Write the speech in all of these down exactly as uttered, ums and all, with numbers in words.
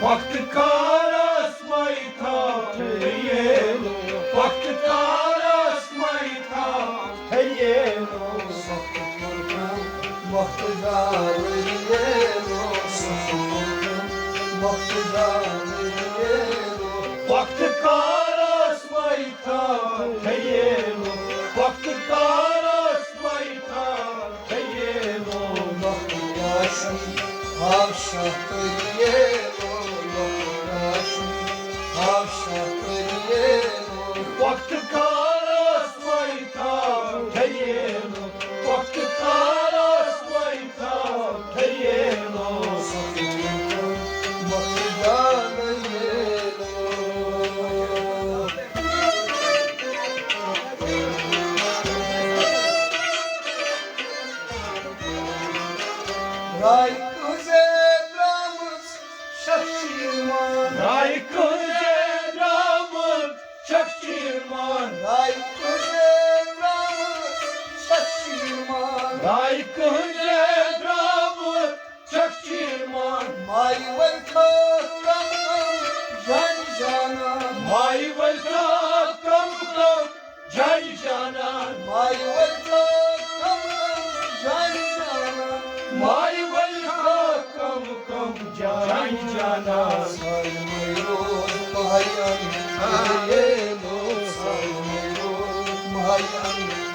وقت کارس مے تھاو ٹھہریلو، وقت کارس مے تھاو ٹھہریلو۔ سخت کوٚرمم وقت جاوریلو، سخت کوٚرمم وقت جاوریلو۔ وقت کارس مے تھاو ٹھہریلو، وقت کارس مے تھاو ٹھہریلو۔ وقت کیا چھُ، آو شاہ ٹھہریلو، وقت کیا چھُ، آو شاہ ٹھہریلو۔ وقت کارس مے تھاو ٹھہریلو، وقت کارس مے تھاو ٹھہریلو۔ سخت کوٚرمم وقت جاوریلو۔ راے تُہنٛزے درٛامٕژ شخصی مان۔ راے تُہنٛزے درٛامٕژ شخصی مان۔ راے تُہنٛزے درٛامٕژ شخصی مان۔ راے تُہنٛزے درٛامٕژ شخصی مان۔ مایہِ ؤلۍ تھاو کم کم جانہِ جانان۔ مایہِ ؤلۍ تھاو کم کم جانہِ جانان۔ مایہِ ؤلۍ تھاو کم کم جانہِ جانان۔ مایہِ ؤلۍ تھاو کم کم جانہِ جانان۔ سالمے روز مایہِ اندر ییلو، سالمے روز مایہِ اندر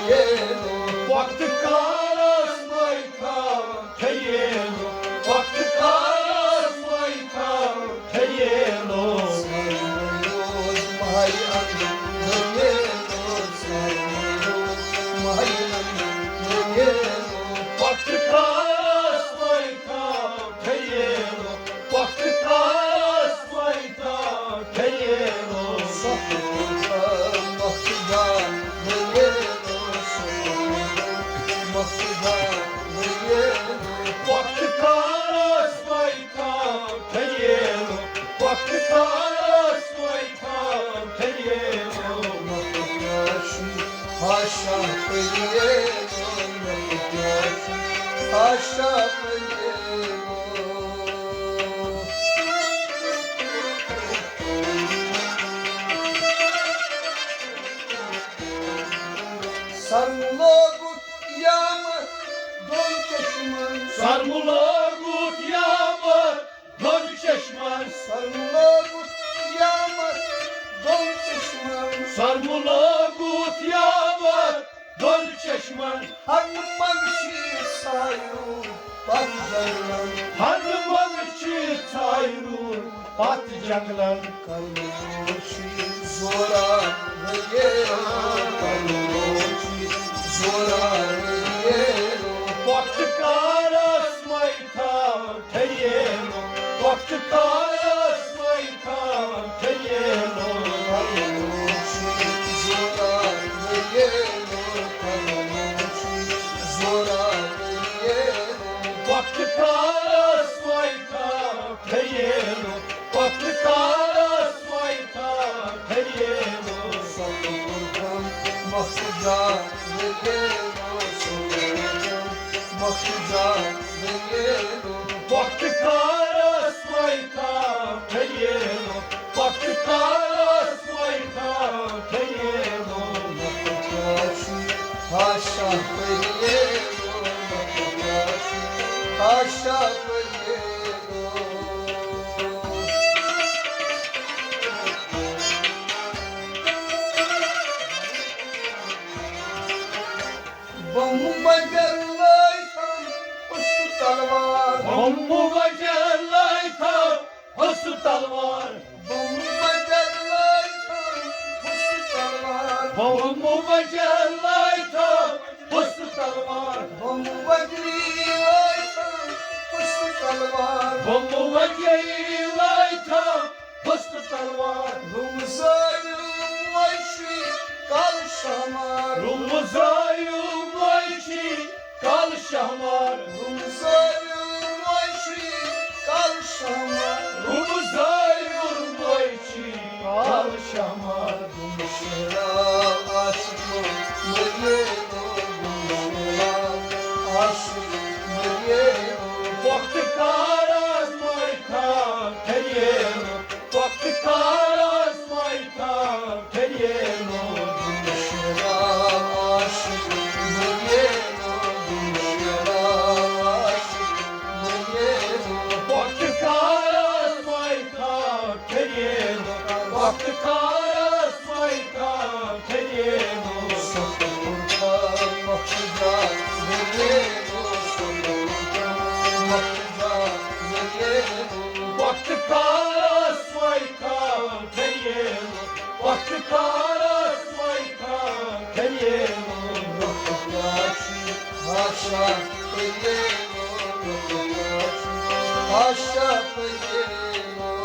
ییلو۔ وقت کارس مے تھاو ٹھہریلو، وقت کارس مے تھاو ٹھہریلو۔ سالمے روز مایہِ اندر ییلو، سالمے روز مایہِ اندر ییلو۔ وقت کارس مے تھاو ٹھہریلو، وقت کارس مے تھاو ٹھہریلو۔ سخت کوٚرمم وقت جاوریلو، سخت کوٚرمم وقت جاوریلو۔ وقت کارس مے تھاو ٹھہریلو، وقت کارس مے تھاو ٹھہریلو۔ وقت کیا چھُ، آو شاہ ٹھہریلو، وقت کیا چھُ، آو شاہ ٹھہریلو۔ سرمہٕ لوگُت یامتھ دۄن چشمن۔ سرمہٕ لوگُت یامتھ دۄن چشمن۔ سرمہٕ لوگُت یامتھ دۄن چشمن۔ سرمہٕ لوگُت یامتھ دۄن چشمن۔ ہنہٕ منٛگہٕ چھِ سایہِ روٗد پتھ جنگلن۔ ہنہٕ منٛگہٕ چھِ سایہِ روٗد پتھ جنگلن۔ کلہٕ لوگ چھِ زورا ؤریے، کلہٕ لوگ چھِ زورا ؤریے۔ وقت کارس مے تھاو ٹھہریلو، وقت کارس مے تھاو ٹھہریلو۔ کلہٕ لوگ چھِ زورا ؤریے، کلہٕ لوگ چھِ زورا ؤریے۔ وقت کارس مے تھاو ٹھہریلو، وقت کارس مے تھاو ٹھہریلو۔ سخت کوٚرمم وقت جاوریلو، سخت کوٚرمم وقت جاوریلو۔ وقت کارس مے تھاو ٹھہریلو، وقت کارس مے تھاو ٹھہریلو۔ وقت کیا چھُ، آو شاہ ٹھہریلو، وقت کیا چھُ، آو شاہ ٹھہریلو۔ بمبہٕ وغیرہ لٲے تھم، پُشتہٕ تلوار۔ بمبہٕ وغیرہ لٲے تھم، پُشتہٕ تلوار۔ بمبہٕ وغیرہ لٲے تھم، پُشتہٕ تلوار۔ بمبہٕ وغیرہ لٲے تھم، پُشتہٕ تلوار۔ بمبہٕ وغیرہ لٲے تھم، پُشتہٕ تلوار۔ بمبہٕ وغیرہ لٲے تھم، پُشتہٕ تلوار۔ رومہٕ زٲیِل وٲے چھُے کالہٕ شہمار۔ رومہٕ زٲیِل وٲے چھُے کالہٕ شہمار۔ رومہٕ زٲیِل وٲے چھُے کالہٕ شہمار۔ رومہٕ زٲیِل وٲے چھُے کالہٕ شہمار۔ رومہٕ شیرا عاشق مریدو، رومہٕ شیرا عاشق مریدو۔ وقت کارس مے تھاو وقت کارس ویتا کریلو دل شیرا عاشق بنیلو، دل شیرا عاشق بنیلو۔ وقت کارس ویتا کریلو، وقت کارس ویتا کریلو۔ سخت مخزا بنیلو، سخت مخزا بنیلو۔ وقت کارس ویتا کریلو، وقت کارس ویتا کریلو۔ وقت کیا چی آشا کریلو، وقت کیا چی آشا کریلو۔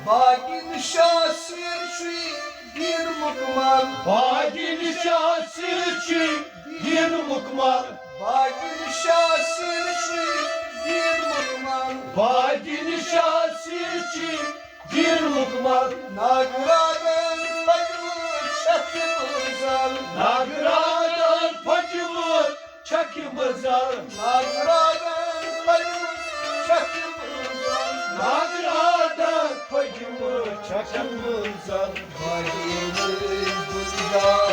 باقی نشاسیر شوی دین مکمل۔ باقی نشاسیر شوی دین مکمل۔ باقی نشاسیر شوی دین مکمل۔ باقی نشاسیر شوی دین مکمل۔ ناگرادن پجمو شکل زل۔ ناگرادن پجمو چھکہِ مزار۔ ناگرادن پجمہٕ چھکہِ مزار۔ ناگرادن پجمہٕ چھکہِ مزار۔ باقی نش بُجا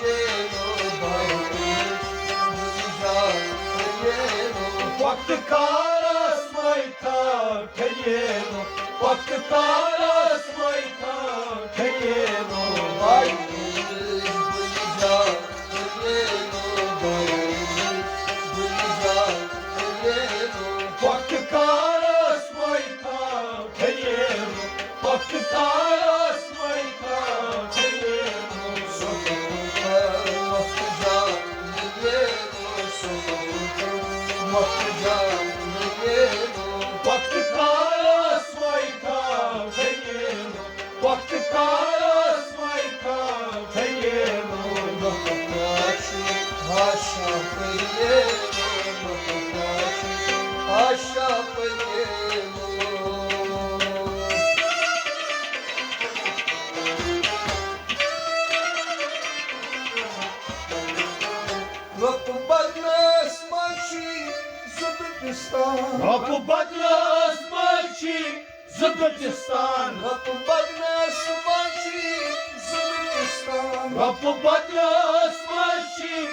تیلو، باقی نش بُجا تیلو۔ وقت کارس ویتا کریلو، وقت کارس ویتا کریلو۔ باقی نش بُجا وقت کارس ویتا کریلو، وقت کارس ویتا کریلو۔ وقت جان وقت جان وقت کارس ویتا کریلو۔ وقت کارس ویتا کریلو۔ وقت کاش آشا کریلو، وقت کاش آشا کریلو۔ رۄپہٕ بدلس منٛز چھی زٕ دُبِستان۔ رۄپہٕ بدلس منٛز چھی زٕ دُبِستان۔ رۄپہٕ بدلس منٛز چھی زٕ دُبِستان۔ رۄپہٕ بدلس منٛز چھی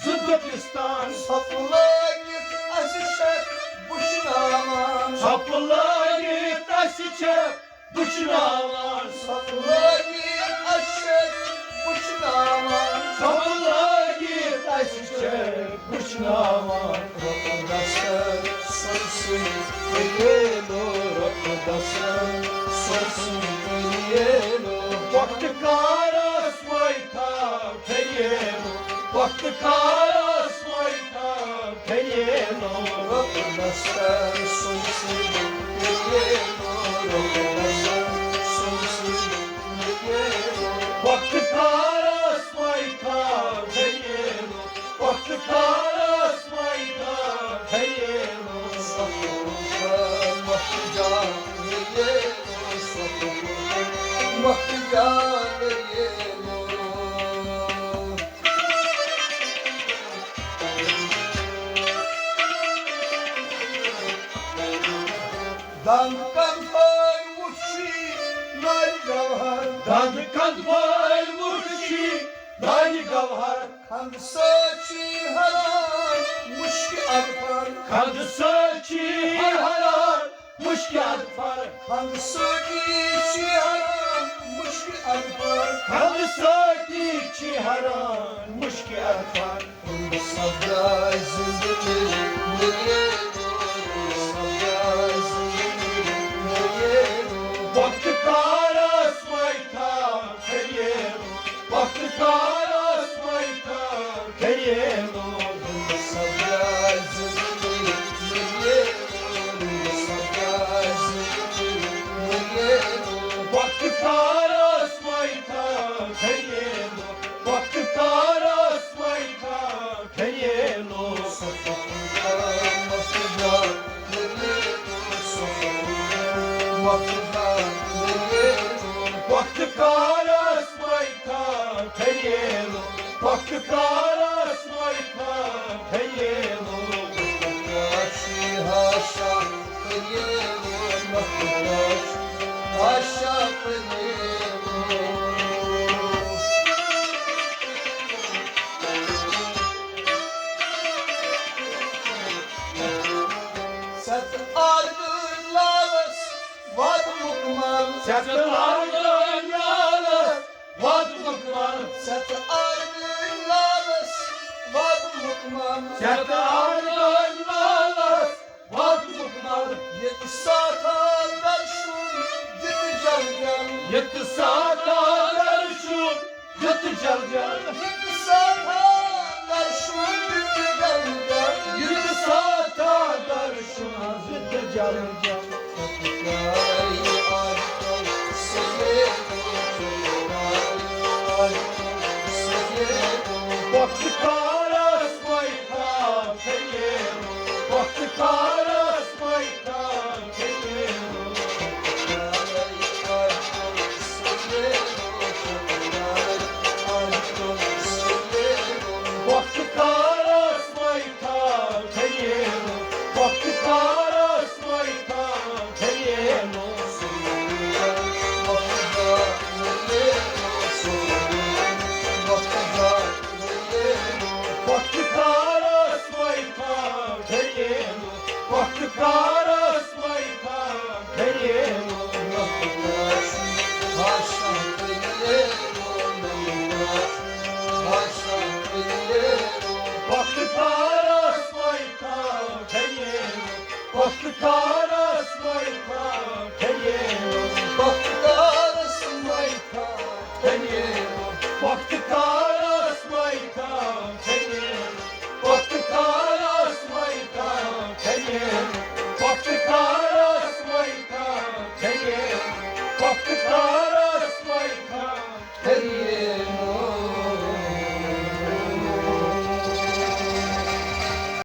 زٕ دُبِستان۔ ژھۄپہٕ لٲگِتھ اَسہِ چھَکھ بُچھناوان۔ ژھۄپہٕ لٲگِتھ اَسہِ چھَکھ بُچھناوان۔ ژھۄپہٕ لٲگِتھ اَسہِ چھَکھ بُچھناوان۔ ژھۄپہٕ لٲگِتھ اَسہِ چھَکھ بُچھناوان۔ رۄپہٕ دستر سُرسٕے کریلو، رۄپہٕ دستر سُرسٕے کریلو۔ وقت کارس ویتا کریلو، وقت کارس ویتا کریلو۔ رۄپہٕ دستر سُرسٕے کریلو، رۄپہٕ دستر سُرسٕے کریلو۔ وقت کارس ویتا کریلو۔ وقت کارس ویتا کریلو۔ وقت جان کریلو، وقت جان کریلو۔ دند کند پٲلۍ وُچھ چھی نارِ گوہر۔ دند کند پٲلۍ وُچھ چھی نارِ گوہر۔ خندٕ سۭتۍ چھی ہلان مُشکہِ اَدفر۔ خندٕ سۭتۍ چھی ہلان مُشکہِ اَدفر۔ خندٕ سۭتی چھی ہلان مُشکہِ اَدفر۔ خندٕ سۭتی چھی ہلان مُشکہِ اَدفر۔ سپداے زندگی ملیلو، سپداے زندگی ملیلو۔ وقت کارس ویتا کریلو، وقت کارس ویتا کریلو۔ سپداے زندگی ملیلو، سپداے زندگی ملیلو۔ وقت کارس ویتا کریلو، وقت کارس ویتا کریلو۔ وقت کارس ویتا کریلو، وقت کارس وۄنۍ کھنڈیلو۔ کاشی ہاشا کھنڈیلو، کاشی ہاشا کھنڈیلو۔ ست آرگ لالس واد مکمل۔ ست آرگ لالس واد مکمل۔ ست آرگ لالس واد مکمل۔ ست آرگ لالس واد مکمل۔ یت ساتا درشن دت جل جل۔ یت ساتا درشن دت جل جل۔ یت ساتا درشن دت جل جل۔ یت ساتا درشن دت جل جل۔ وقت کارس وۄنۍ کھنڈیلو، وقت کارس وۄنۍ کھنڈیلو۔ وقت کارس وۄنۍ کھنڈیلو، وقت کارس وۄنۍ کھنڈیلو۔ وقت کارس وۄنۍ کھنڈیلو، وقت کارس وۄنۍ کھنڈیلو۔ وقت کارس وۄنۍ کھنڈیلو، وقت کارس وۄنۍ